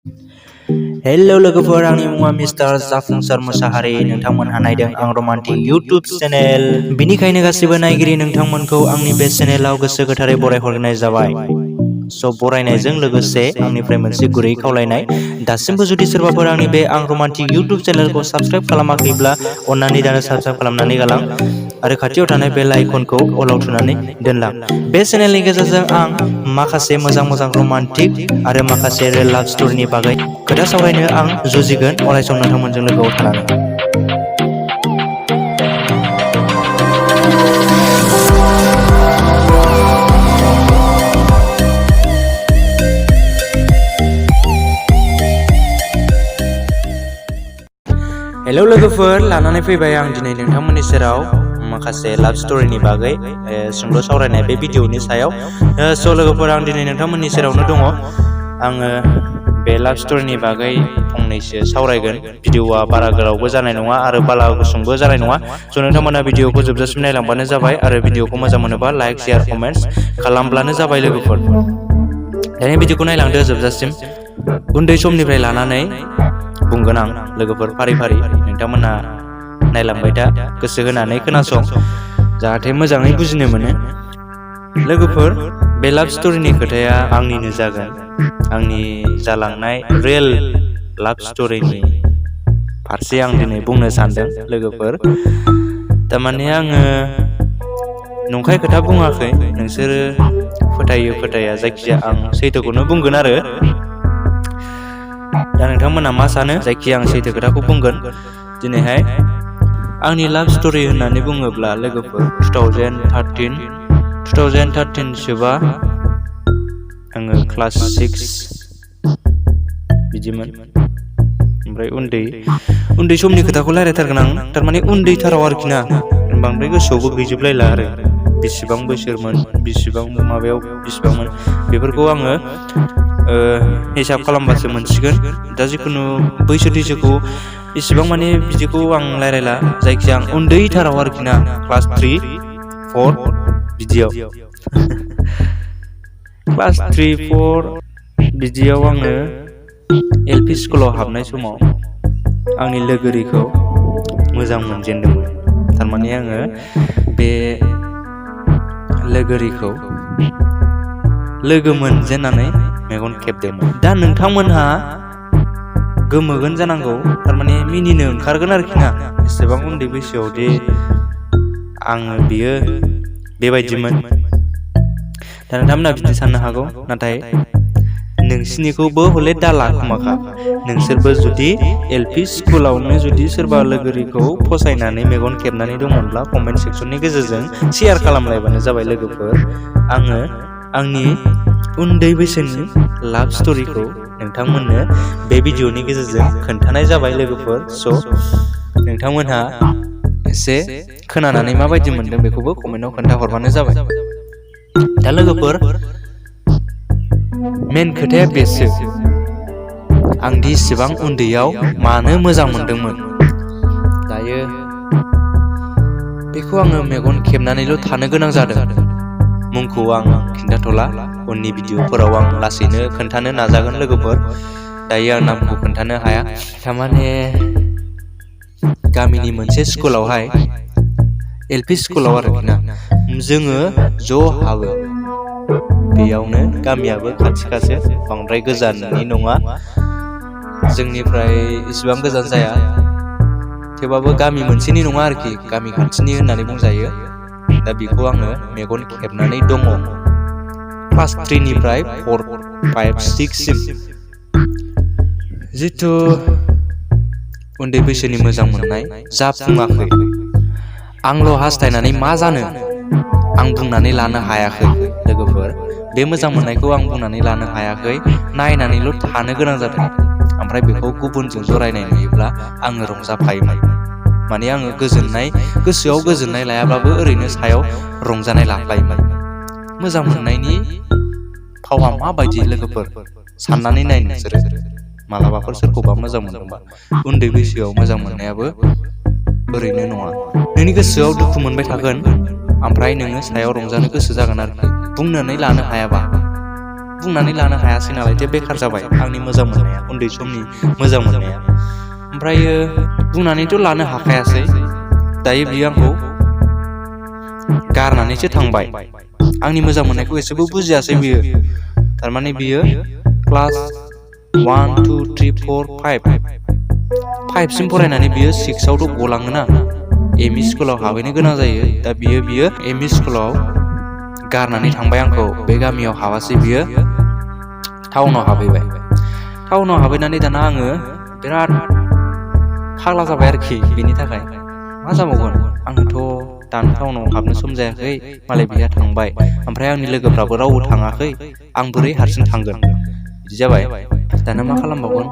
Hello लोगोफोर, आंनि मुङा मिस्टार जाफुंसार मुसाहारि। नोंथांमोनहा नायदों आं रमान्टिक इउट्युब चेनेल। बिनिखायनो गासिबो नायगिरि नोंथांमोनखौ आंनि बे चेनेलाव गोसो गोथारै बरायहरनाय जाबाय। बरायनायजों लोगोसे आंनिफ्राय मोनसे गुरै खावलायनाय, दासिमबो जुदि सोरबाफोर आंनि बे आं रमान्टिक इउट्युब चेनेलखौ साबस्क्राइब खालामाखैब्ला अन्नानै दानो साबस्क्राइब खालामनानै गालां आरो खाथियाव थानाय बेल आइकनखौ अलाव थुनानै दोनलां। बे चेनेलनि गेजेरजों आं माखासे मोजां रमान्टिक आरो माखासे रियेल लाभ स्ट'रिनि बागै खोथा सावरायनो आं जुजिगोन अरायसम नोंथांमोनजों लोगोआव थानानै। हेलो लोगोफोर, लानानै फैबाय आं दिनै नोंथांमोननि सेराव माखासे लाभ स्ट'रिनि बागै सुंद' सावरायनाय बे भिडिअनि सायाव। लोगोफोर, आं दिनै नोंथांमोननि सेरावनो दङ। आङो बे लाभ स्ट'रिनि बागै फंनैसो सावरायगोन। भिडिअआ बारा गोलावबो जानाय नङा आरो बारा गुसुंबो जानाय नङा। नोंथांमोना भिडिअखौ जोबजासिम नायलांबानो जाबाय आरो भिडिअखौ मोजां मोनोबा लाइक, शेयार, कमेन्ट्स खालामब्लानो जाबाय लोगोफोर। दानि भिडिअखौ नायलांदो जोबजासिम। उन्दै समनिफ्राय लानानै बुंगोन आं लोगोफोर फारि फारि। नोंथांमोना नायलांबाय था, गोसो होनानै खोनासं, जाहाथे मोजाङै बुजिनो मोनो। लोगोफोर, बे लाभ स्ट'रिनि खोथाया आंनिनो जागोन। आंनि जालांनाय रियेल लाभ स्ट'रिनि फारसे आं दिनै बुंनो सानदों लोगोफोर। थारमाने आङो नंखाय खोथा बुङाखै। नोंसोरो फोथायो फोथाया, जायखिजाया आं सैथोखौनो बुंगोन आरो। दा नोंथांमोना मा सानो? जायखिया आं सैथो खोथाखौ बुंगोन दिनैहाय। आंनि लाभ स्ट'रि होननानै बुङोब्ला लोगोफोर 2013 सोबा आङो क्लास 6 बिदिमोन। ओमफ्राय उन्दै समनि खोथाखौ रायज्लायथारगोन आं। थारमाने उन्दैथाराव आरोखि ना, बांद्राय गोसोआवबो गैजोबलायला आरो बेसेबां बोसोरमोन, बेसेबांमोन बेफोरखौ आङो हिसाब खालामबासो मोनसिगोन। दा जिखुनु बैसोखौ इसेबां माने बिदिखौ आं रायज्लायला। जायखिया आं उन्दैथाराव आरोखि ना, क्लास 3, 4 बिदियाव क्लास 3, 4 बिदियाव आङो LP स्कुलाव हाबनाय समाव आंनि लोगोरिखौ मोजां मोनजेनदोंमोन। थारमाने आङो बे लोगोरिखौ लोगो मोनजेननानै मेगन खेबदोंमोन। दा नोंथांमोनहा गोमोगोन जानांगौ, थारमाने मिनिनो ओंखारगोन आरोखि ना, एसेबां उन्दै बैसोआव दे आङो बियो बेबायदिमोन। दा नोंथांमोना बिदि साननो हागौ, नाथाय नोंसिनिखौबो हले दाला खोमाखा। नोंसोरबो जुदि LP स्कुलावनो जुदि सोरबा लोगोरिखौ फसायनानै मेगन खेबनानै दंमोनब्ला कमेन्ट सेक्सननि गेजेरजों शेयार खालामलायबानो जाबाय लोगोफोर। आङो आंनि उन्दै बैसोनि लाभ स्ट'रिखौ नोंथांमोननो बे भिडिअनि गेजेरजों खोन्थानाय जाबाय लोगोफोर। नोंथांमोनहा एसे खोनानानै माबायदि मोनदों बेखौबो कमेन्टआव खोन्थाहरबानो जाबाय। दा लोगोफोर, मेन खोथाया बेसो, आंदि इसिबां उन्दैयाव मानो मोजां मोनदोंमोन। दायो बेखौ आङो मेगन खेबनानैल' थानो गोनां जादों। मुंखौ आं खिन्थाथ'ला, उननि भिडिअफोराव आं लासैनो खोन्थानो नाजागोन लोगोफोर। दायो आं नामखौ खोन्थानो हाया। थारमाने गामिनि मोनसे स्कुलावहाय, LP स्कुलाव आरोखि ना, जोङो ज' हाबो। बेयावनो गामियाबो खाथि, बांद्राय गोजाननि नङा, जोंनिफ्राय इसिबां गोजान जाया, थेवबाबो गामि मोनसेनि नङा आरोखि, गामि खाथिनि होननानै बुंजायो। दा बेखौ आङो मेगन खेबनानै दङ क्लास 3 निफ्राय 4, 5, 6 सिम। जिथु उन्दै बैसोनि मोजां मोननाय जाफुङाखै। आंल' हास्थायनानै मा जानो, आं बुंनानै लानो हायाखै लोगोफोर। बे मोजां मोननायखौ आं बुंनानै लानो हायाखै, नायनानैल' थानो गोनां जादों। ओमफ्राय बेखौ गुबुनजों जरायनाय नुयोब्ला आङो रंजाफायोमोन। माने आङो गोसोआव गोजोननाय लायाब्लाबो ओरैनो सायाव रंजानाय लाफ्लायोमोन। मोजां मोननायनि फावा माबायदि लोगोफोर, साननानै नाय नोंसोरो। मालाबाफोर सोरखौबा मोजां मोनदोंबा, उन्दै बैसोआव मोजां मोननायाबो ओरैनो नङा। नोंनि गोसोआव दुखु मोनबाय थागोन, ओमफ्राय नोङो सायाव रंजानो गोसो जागोन आरोखि, बुंनानै लानो हायाबा। बुंनानै लानो हायासै नालाय बेखार जाबाय आंनि मोजां मोननाया, उन्दै समनि मोजां मोननाया। ओमफ्रायो बुंनानैथ' लानो हाखायासै। दायो बियो आंखौ गारनानैसो थांबाय। आंनि मोजां मोननायखौ एसेबो बुजियासै बियो। थारमाने बियो क्लास 1 2 3 4 5 सिम फरायनानै बियो 6 आवथ' गलाङोना, एम इ स्कुलाव हाबहैनो गोनां जायो। दा बियो एम इ स्कुलाव गारनानै थांबाय आंखौ। बे गामियाव हाबासै बियो टाउनाव हाबहैबाय। टाउनाव हाबहैनानै दाना आङो बिराद फाग्ला जाबाय आरोखि बेनि थाखाय। मा जाबावगोन, आंथ' दानो टाउनाव हाबनो सम जायाखै, मालाय बिहा थांबाय। ओमफ्राय आंनि लोगोफ्राबो रावबो थाङाखै, आं बोरै हारसिं थांगोन, बिदि जाबाय। दाना मा खालामबावगोन,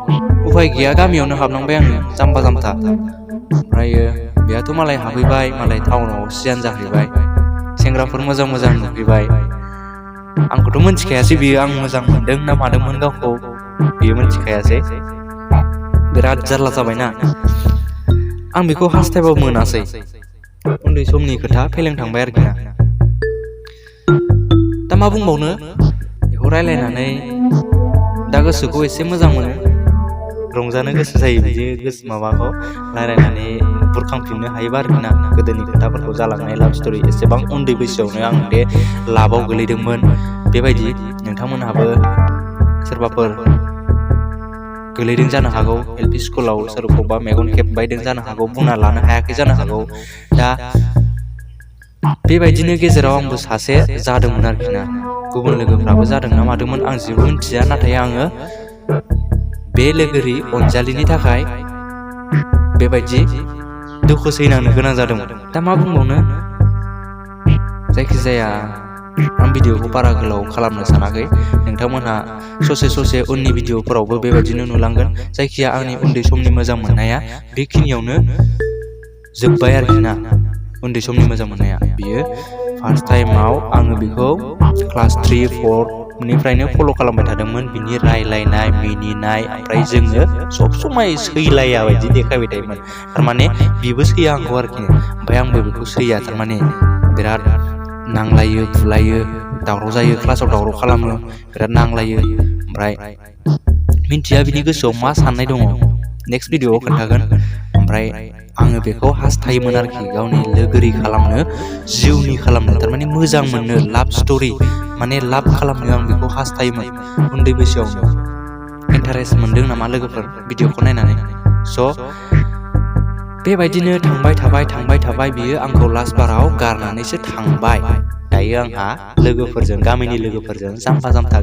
उफाय गैया गामियावनो हाबनांबाय आङो, जाम्बा जाम्था। ओमफ्रायो बेहाथ' मालाय हाबहैबाय, मालाय टाउनाव सियान जाहैबाय, सेंग्राफोर मोजां मोजां नुहैबाय। आंखौथ' मोनथिखायासै बियो आं मोजां मोनदों ना मादोंमोन गावखौ, बियो मोनथिखायासै। बिराद जारला जाबायना। आं बेखौ हास्थायबाबो मोनासै। उन्दै समनि खोथा फेलें थांबाय आरोखि ना। दा मा बुंबावनो, बेखौ रायलायनानै दा गोसोखौ एसे मोजां मोनो, रंजानो गोसो जायो बिदि माबाखौ रायलायनानै बुरखांफिननो हायोबा आरोखि ना। गोदोनि खोथाफोरखौ जालांनाय लाभ स्ट'रि, एसेबां उन्दै बैसोआवनो आं बे लाभआव गोलैदोंमोन। बेबायदि नोंथांमोनहाबो सोरबाफोर गोलैदों जानो हागौ, एल पि स्कुलाव सोरखौबा मेगन खेबबायदों जानो हागौ, बुंना लानो हायाखै जानो हागौ। दा बेबायदिनो गेजेराव आंबो सासे जादोंमोन आरोखि ना। गुबुन लोगोफ्राबो जादोंना मादोंमोन आं जेबो मिथिया, नाथाय आङो बे लोगोरि अनजालिनि थाखाय बेबायदि दुखु सैनांनो गोनां जादोंमोन। दा मा बुंबावनो, जायखिजाया आं भिडिअखौ बारा गोलाव खालामनो सानाखै। नोंथांमोनहा ससे उननि भिडिअफोरावबो बेबायदिनो नुलांगोन। जायखिया आंनि उन्दै समनि मोजां मोननाया बेखिनियावनो जोब्बाय आरोखि ना। उन्दै समनि मोजां मोननाया बियो फार्स्ट टाइमाव आङो बेखौ क्लास 3 4 निफ्रायनो फल' खालामबाय थादोंमोन। बिनि रायलायनाय, मिनिनाय, ओमफ्राय जोङो सब समाय सैलाया बायदि देखायबाय थायोमोन। थारमाने बिबो सैया आंखौ आरोखि, ओमफ्राय आंबो बेखौ सैया। थारमाने बिराद नांलायो बुलायो, दावराव जायो, क्लासाव दावराव खालामो, बिराद नांलायो। ओमफ्राय मिन्थिया बिनि गोसोआव मा साननाय दङ, नेक्स्ट भिडिअआव खोन्थागोन। ओमफ्राय आङो बेखौ हास्थायोमोन आरोखि, गावनि लोगोरि खालामनो, जिउनि खालामनो, थारमाने मोजां मोननो, लाभ स्ट'रि माने लाभ खालामनो आं बेखौ हास्थायोमोन उन्दै बैसोआवनो। इन्टारेस्ट मोनदों नामा लोगोफोर भिडिअखौ नायनानै? स' बेबायदिनो थांबाय थाबाय बियो आंखौ लास्ट बाराव गारनानैसो थांबाय। दायो आंहा लोगोफोरजों, गामिनि लोगोफोरजों जाम्बा जाम्था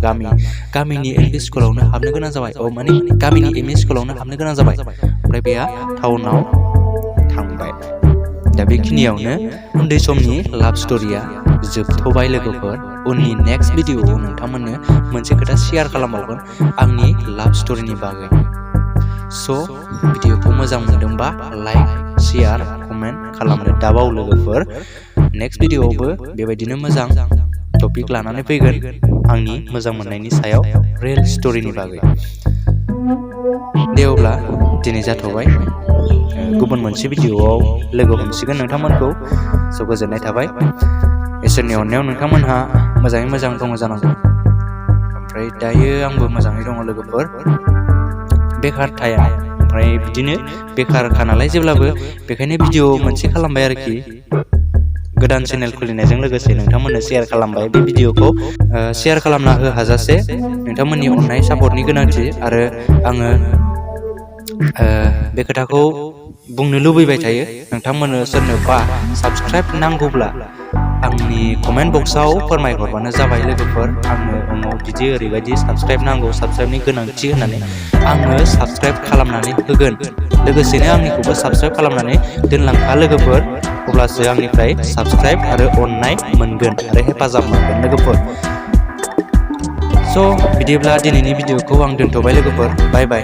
गामिनि एल पि स्कुलावनो हाबनो गोनां जाबाय। माने गामिनि एम इ स्कुलावनो हाबनो गोनां जाबाय। ओमफ्राय बेहा टाउनाव थांबाय। दा बेखिनियावनो उन्दै समनि लाभ स्ट'रिया जोबथ'बाय लोगोफोर। उननि नेक्स्ट भिडिअआव नोंथांमोननो मोनसे खोथा शेयार खालामबावगोन आंनि लाभ स्ट'रिनि बागै। स' भिडिअखौ मोजां मोनदोंबा लाइक, शेयार, कमेन्ट खालामनो दाबाव लोगोफोर। नेक्स्ट भिडिअआवबो बेबायदिनो मोजां टपिक लानानै फैगोन आंनि मोजां मोननायनि सायाव, रियेल स्ट'रिनि बागै। दे अब्ला दिनै जाथ'बाय। गुबुन मोनसे भिडिअआव लोगो हमसिगोन नोंथांमोनखौ। स' गोजोननाय थाबाय। इसोरनि अननायाव नोंथांमोनहा मोजाङै मोजां दङ जानांगौ। ओमफ्राय दायो आंबो मोजाङै दङ लोगोफोर, बेखार थाया। ओमफ्राय बिदिनो बेखारखा नालाय जेब्लाबो, बेखायनो भिडिअ मोनसे खालामबाय आरोखि। गोदान चेनेल खुलिनायजों लोगोसे नोंथांमोननो शेयार खालामबाय। बे भिडिअखौ शेयार खालामना हाजासे नोंथांमोननि अननाय सापर्टनि गोनांथि। आरो आङो बे खोथाखौ बुंनो लुबैबाय थायो, नोंथांमोननो सोरनोबा साबस्क्राइब नांगौब्ला आंनि कमेन्ट बक्सआव फोरमायहरबानो जाबाय लोगोफोर। आंनो उनाव बिदि ओरैबायदि साबस्क्राइब नांगौ, साबस्क्राइबनि गोनांथि होननानै आङो साबस्क्राइब खालामनानै होगोन। लोगोसेनो आंनिखौबो साबस्क्राइब खालामनानै दोनलांखा लोगोफोर, अब्लासो आंनिफ्राय साबस्क्राइब आरो अननाय मोनगोन आरो हेफाजाब मोनगोन लोगोफोर। स' बिदिब्ला दिनैनि भिडिअखौ आं दोनथ'बाय लोगोफोर, बाय बाय।